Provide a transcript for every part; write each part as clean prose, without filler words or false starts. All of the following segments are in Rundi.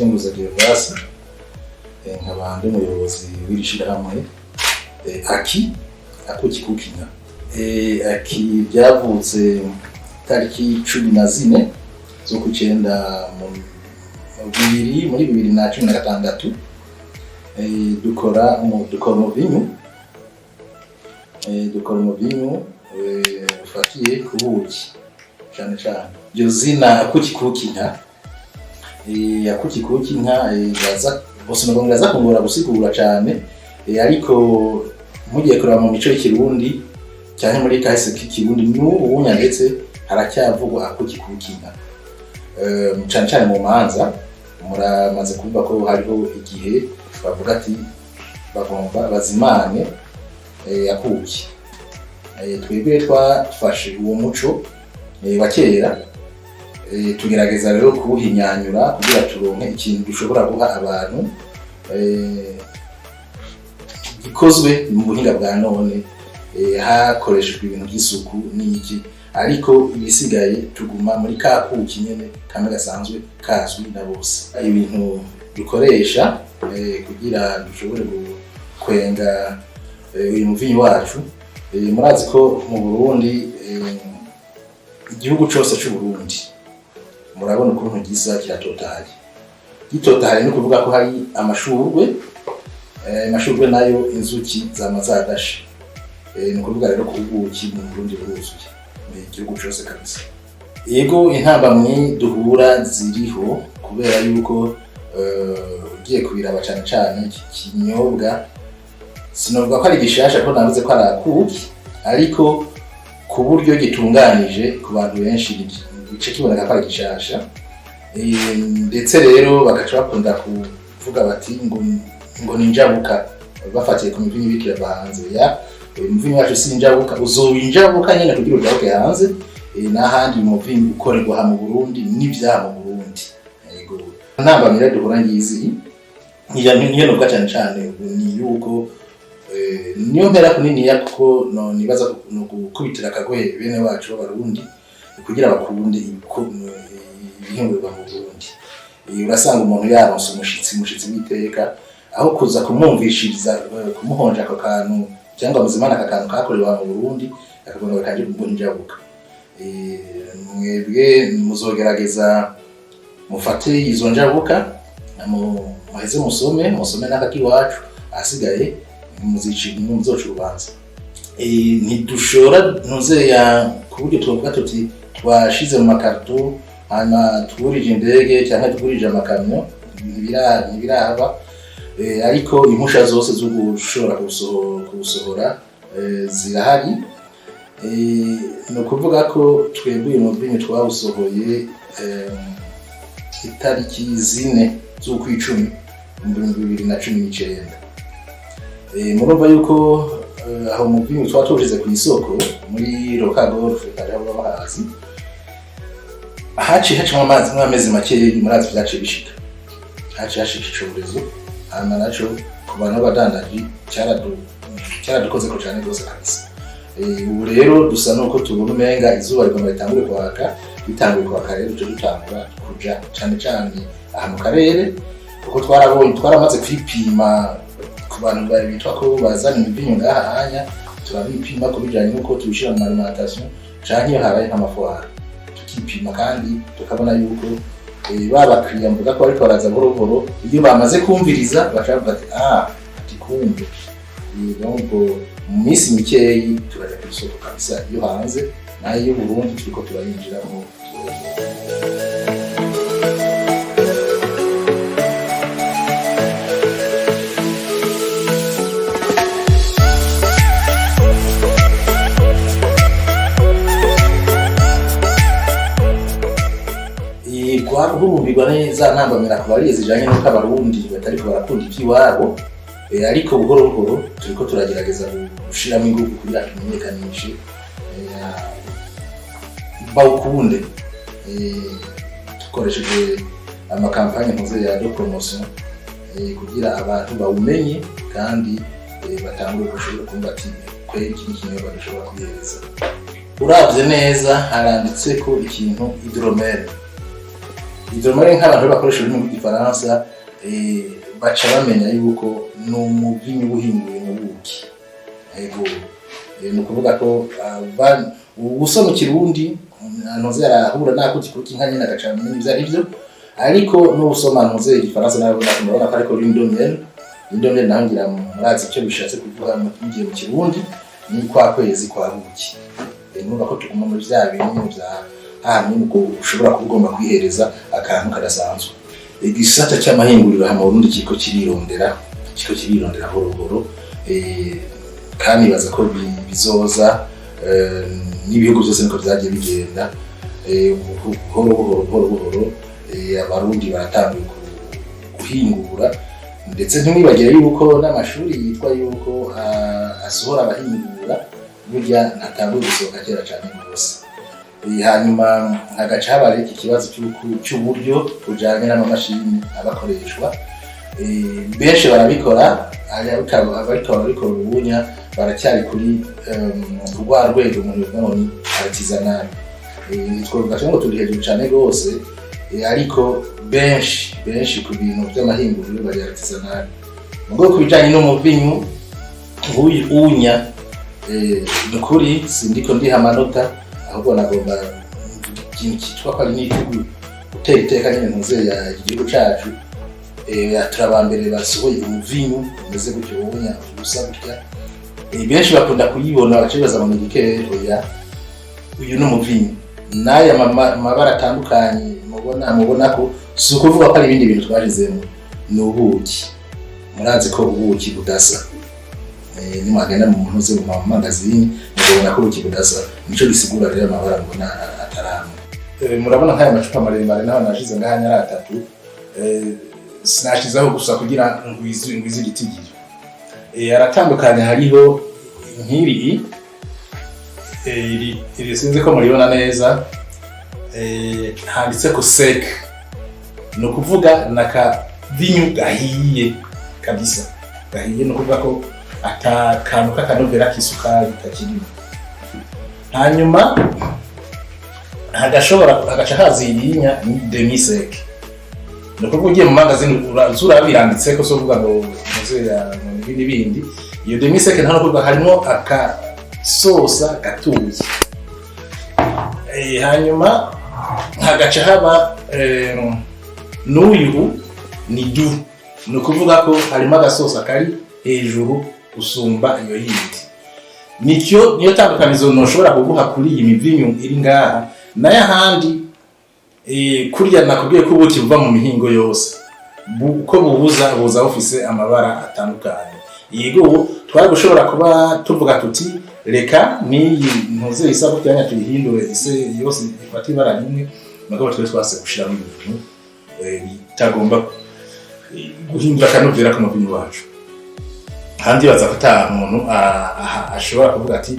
Nitwa Gervase, nkaba ndi umuyobozi w'iri shirahamwe Aki Akuki Kukinka. Aki byavutse tariki 14 z'ukwicenda mu bibiri muri 2016. Dukora umuvinyu ufatiye ku buki cane cane. Iryo zina Akuki Kukinka, Akuki Kukinka, baza bose ntabwo biraza kungora gusigura cane, ariko mugiye kureba mu mico y'Ikirundi cyane, muri kahise k'Ikirundi, n'ubu bunya ndetse haracyavugwa Akuki Kukinka, cane cane mu manza. Muramaze kumva ko hariho igihe bavuga ati bagomba bazimane akuki. Twebwe twafashe uwo muco wa kera, tugerageza rero kuwuhinyanyura kugira turonke ikintu dushobora guha abantu gikozwe mu buhinga bwa none, hakoreshejwe ibintu by'isuku n'iki, ariko ibisigaye tuguma muri ka kuki nyene kamwe gasanzwe kazwi na bose. Ibintu dukoresha kugira dushobore kwenga uyu muvinyu wacu, murazi ko mu Burundi, igihugu cose c'u Burundi, murabona ukuntu gisa, kiratotahaye. Gitotahaye ni ukuvuga ko hari amashurwe, amashurwe nayo inzuki zama zadashe. Ni ukuvuga rero ko ubuki mu Burundi buruzuye mu gihugu cose kabisa. Yego, intambamyi duhura ziriho, kubera yuko ugiye kubiraba cane cane iki kinyobwa, sinovuga ko ari gishasha ko navuze ko ari akuki, ariko ku buryo gitunganije ku bantu benshi gice kiboneka ko ari gishasha. Ndetse rero bagaca bakunda kuvuga bati ngo ni injabuka, bafatiye ku mivinyu ibikira hanze. Ya umuvinyu wacu si injabuka, uzoba injabuka nyene kugira ujabuke hanze. N'ahandi umuvinyu ukorerwa aha mu Burundi n'ivyaha mu Burundi. Yego, ntambamyi rero duhura ngizi niyo novuga cane cane ubu ni yuko niyo mpera kuniniya, kuko no nibaza no gukubitira akagohe bene wacu b'Abarundi kugira bakunde ibihingurwa mu Burundi. Urasanga umuntu yaronse umushitsi w'iteka, aho kuza kumwumvishiriza, kumuhonja ako kantu cyangwa muzimana aka kantu kakorewe mu Burundi, akagomba kaje kubona injabuka. Mwebwe muzogerageza mufate izo njabuka, muheze musome n'akakiwacu, asigaye muzici muzoca urubanza. Ntidushora ntuzeya ku buryo twovuga tuti twashize mu makarito, hanyuma twurije indege cyangwa twurije amakamyo, ntibiraba. Ariko impusha zose zo gushobora kuwusohora zirahari. Ni ukuvuga ko twebwe uyu muvinyu twawusohoye itariki 4 z'ukwicumi mu 2019. Murumva yuko aho muvinyu twaba tuwushize ku isoko muri Roca Golf, hariho bahazi, haciye hacamo amazi nk'amezi makeyi, murazi vyaciye bishika, haciye hashika icorezo. Hanyuma naco ku bantu b'abadandaji cyaradukozeko cane rwose kabisa. Ubu rero dusa nuko tubona umenga izuba rigomba ritangure kwaka. Ritanguye kwaka rero, duce dutangura kuja cane cane aha mu karere, kuko twarabonye, twaramaze kwipima ku bantu bitwa ko bazana imivinyu ngaha hanya, turabipima ku bijanye n'uko tubishira mu alimentation canke iyo habaye nk'ama foires, tukipima kandi tukabona yuko ba bakiriya mvuga ko bariko baraza buhoro buhoro. Iyo bamaze kumviriza baca bavuga ati ah, ati kumbe. Donc mu minsi mikeyi turaja ku isoko kabisa iyo hanze nayo y'u Burundi turiko turayinjiramo. Guhurumbirwa neza ntambamira ku bariye zijanye n'uko Abarundi batariko barakunda ivy'iwabo, ariko buhoro buhoro turiko turagerageza gushiramo ingufu kugira tumenyekanishe, bawukunde, dukoresheje ama campagnes mpuze ya de promotion, kugira abantu bawumenye kandi batangure gushobora kumva ati kweri iki ni ikinyobwa dushobora kwihereza. Uravye neza haranditseko ikintu hydromel. Hydromel, nk'abantu bakoresha ururimi rw'igifaransa, baca bamenya yuko ni umuvinyu uhinguye mu buki. Ego, ni ukuvuga ko usoma ikirundi ntuze arahura n'akuki kuki inka nyine, agaca amenya ivyo ari vyo. Ariko n'usoma ntuze igifaransa nawe murabona ko ariko lune de miel. Lune de miel naho ngira murazi icyo bishatse kuvuga mugiye mu kirundi, ni kwa kwezi kwa buki. Murumva ko tuguma muri vya bintu nyene vya ahantu nyene, ubwo ushobora kuba ugomba kwihereza akantu kadasanzwe. Igisata cy'amahinguriro hama Burundi kiriko kirirondera buhoro buhoro, kandi baza ko bizoza, n'ibihugu byose niko vyagiye bigenda, buhoro buhoro buhoro buhoro. Abarundi baratanguye guhingura, ndetse ntimwibagire yuko n'amashuri yitwa yuko asohora abahingura burya ntatanguye gusohoka kera cyane rwose. Hanyuma hagaca haba iki kibazo cy'uburyo bujanye n'amamashini abakoreshwa. Benshi barabikora, ariko barabikora ubunya baracyari kuri rwa rwego umuntu yovuga ngo ni artisanal. Ntitwovuga ngo turi hejuru cyane rwose, ariko benshi benshi ku bintu by'amahinguriro bari artisanal. Mugabo ku bijanye n'umuvinyu nk'uyu unya, ni ukuri sindiko ndiha amanota, ahubwo nagomba ikintu cyitwa ko ari n'igihugu gutera iteka nyine ntuze ya igihugu cacu. Turi aba mbere basohoye umuvinyu umeze gutyo unya usa gutya. Benshi bakunda kuyibona baca bibaza ngo ni liqueur. Oya, uyu ni umuvinyu n'aya mabara atandukanye mubona ko si ukuvuga ko ari ibindi bintu twashizemo, ni ubuki. Murazi ko ubuki budasa. Nimwagenda mu ntuze mu mamangazini muzobona ko ubuki budasa, nico gisigura rero amabara mubona ataramwe. Murabona nk'aya macupa maremare naho nashize ngaha ari atatu, sinashizeho gusa kugira ngwize igitigiri. Aratandukanye, hariho nk'iri, iri sinzi ko muribona neza, handitse ko sec, ni ukuvuga na kavinyu gahiye kabisa, gahiye, ni ukuvuga ko ata kantu k'akanovera k'isukari kakirimo. Hanyuma hagashobora hagaca haza irinya ni demi sec, ni ukuvuga ugiye mu mangazini urabiranditse ko so uvuga ngo muze ya n'ibindi bindi. Iyo demi sec nta no kuvuga harimo akasosa gatuye. Hanyuma hagaca haba n'uyu ni doux, ni ukuvuga ko harimo agasosa kari hejuru gusumba iyo yindi. Nicyo niyo tandukanizo ntushobora kuguha kuri iyi mivinyu iri ngaha. Nayo ahandi, kurya nakubwiye ko ubuki buva mu mihingo yose, uko bubuza buza bufise amabara atandukanye. Yego, ubu twari gushobora kuba tuvuga tuti reka n'iyi ntuze isa gutya tuyihindure ise yose ifate ibara rimwe, mugabo twari twase gushiramo ibintu bitagomba guhindura akanovera k'umuvinyu wacu. Kandi baza ko ata muntu ashobora kuvuga ati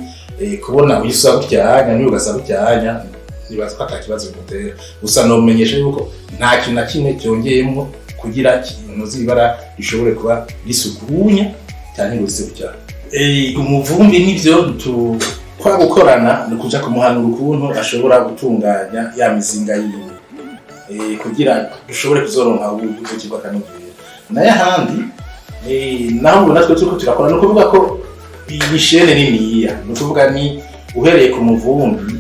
kubona uyu usa gutya n'uyu ugasa gutya, nibaza ko ata kibazo bimutera. Gusa nomenyesha yuko nta kintu na kimwe cyongeyemo kugira ikintu z'ibara rishobore kuba risukunya cyane ngo rise gutya. Umuvumbi nivyo tu kwa gukorana ni ukuja kumuhanura ukuntu ashobora gutunganya ya mizinga yiwe, kugira dushobore kuzoronka ubuki bw'akanovera. Nayo ahandi, naho ubona twe turiko turakora, ni ukuvuga ko iyi chaîne niniya, ni ukuvuga ni uhereye ku muvumbi,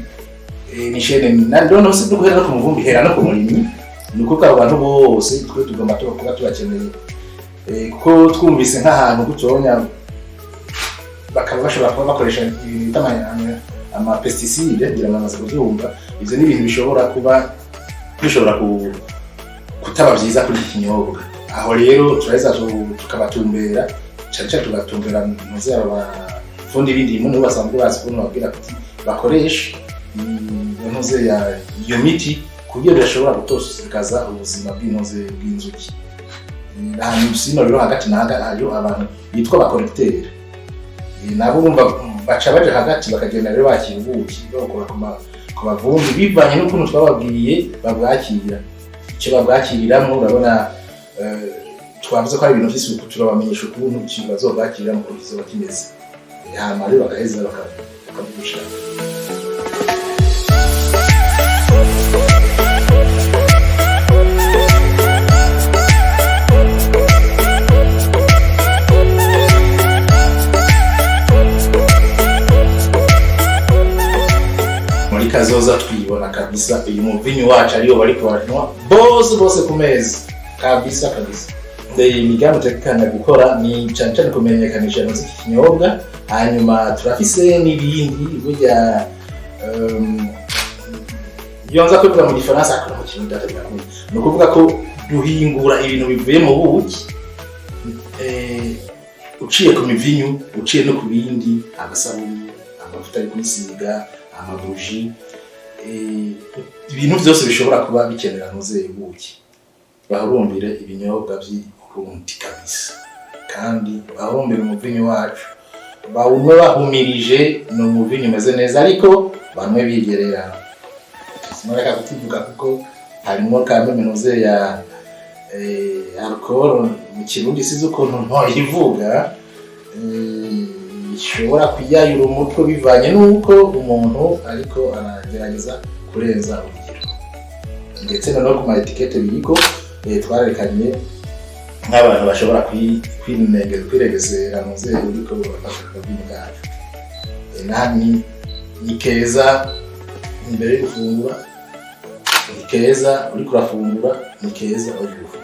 ni chaîne na noneho si guhera no ku muvumbi, hera no ku murimyi. Ni ukuvuga abo bantu bose twe tugomba kuba tubakeneye, kuko twumvise nk'ahantu gutonya bakaba bashobora kuba bakoresha ibintu bita ama pesticide, ngira ngo bamaze kubyumva. Ivyo ni ibintu bishobora kuba bishobora kutaba vyiza kuri iki kinyobwa. Aho rero turaheza tukabatumbera cane cane, tugatumbera muze aba bafundi b'indimo, nibo basanzwe bazi ukuntu babwira ati bakoresha iyo ntuze ya iyo miti kugira bidashobora gutosekaza ubuzima bw'intuze bw'inzuki. Ahantu sino rero hagati na hagati hariho abantu bitwa ba collecteur, nabo bumva baca baja hagati bakagenda rero bakira ubuki babukura ku bavumbi bivanye n'ukuntu twababwiye babwakira, icyo babwakiriramwo. Urabona, twavuze ko ari ibintu vy'isuku, turabamenyesha ukuntu ikintu bazobwakiriramwo ukuntu kizoba kimeze. Hama rero bagaheza bakabigusha. Muri kazoza twibona kabisa uyu muvinyu wacu ariyo bariko baranywa bose bose ku meza kabisa kabisa. Imigambi tutekana gukora ni cane cane kumenyekanisha iki kinyobwa. Hanyuma turafise n'ibindi burya, iyo nza kubivuga mu Gifaransa ariko no mu Kirundi birakunda. Ni ukuvuga ko duhingura ibintu bivuye mu buki, uciye ku mivinyu, uciye no ku bindi, amasabuni, amavuta yo kwisiga, amabuji, ibintu byose bishobora kuba bikenera ntuze ubuki. Bahurumbire ibinyobwa by'Uburundi kabisa, kandi bahurumbire umuvinyu wacu, bawunywe bahumirije. Ni umuvinyu umeze neza, ariko bamwe bigerera. Sinareka kukivuga kuko harimo ka menoze ya alcool, mu Kirundi sizi ukuntu ntoyivuga, ishobora kuyayura umutwe bivanye n'uko umuntu ariko aragerageza kurenza urugero. Ndetse no ku ma étiquettes biriko, twarerekanye nk'abantu bashobora kwiregesera muzehe uriko urafasha akavinyu kacu. Naha ni keza imbere yo gufungura, ni keza uriko urafungura, ni keza uri gufungura.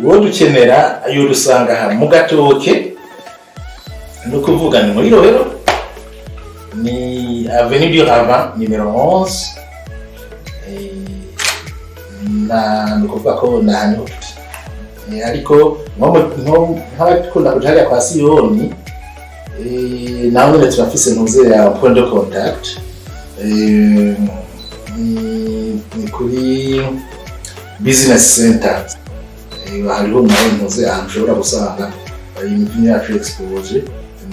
Uwo dukenera ayo dusanga aha mu Gatoke, ni ukuvuga ni muri Rohero, ni avenue du Ravin numéro 11. Na ni ukuvuga ko naha niho turi. Ariko nk'abakunda kuja hariya kwa Siyoni, naho nyene turafise ntuze ya point de contact. Ni kuri business center. Hariho naho ntuze ahantu ushobora gusanga imivinyu yacu exposé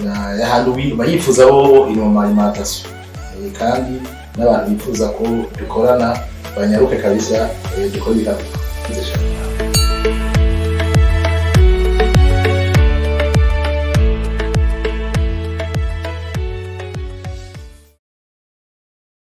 na y'ahantu bayifuza bo iri mu alimentation. Kandi n'abantu bifuza ko dukorana banyaruke kabisa, dukore ibiharuro.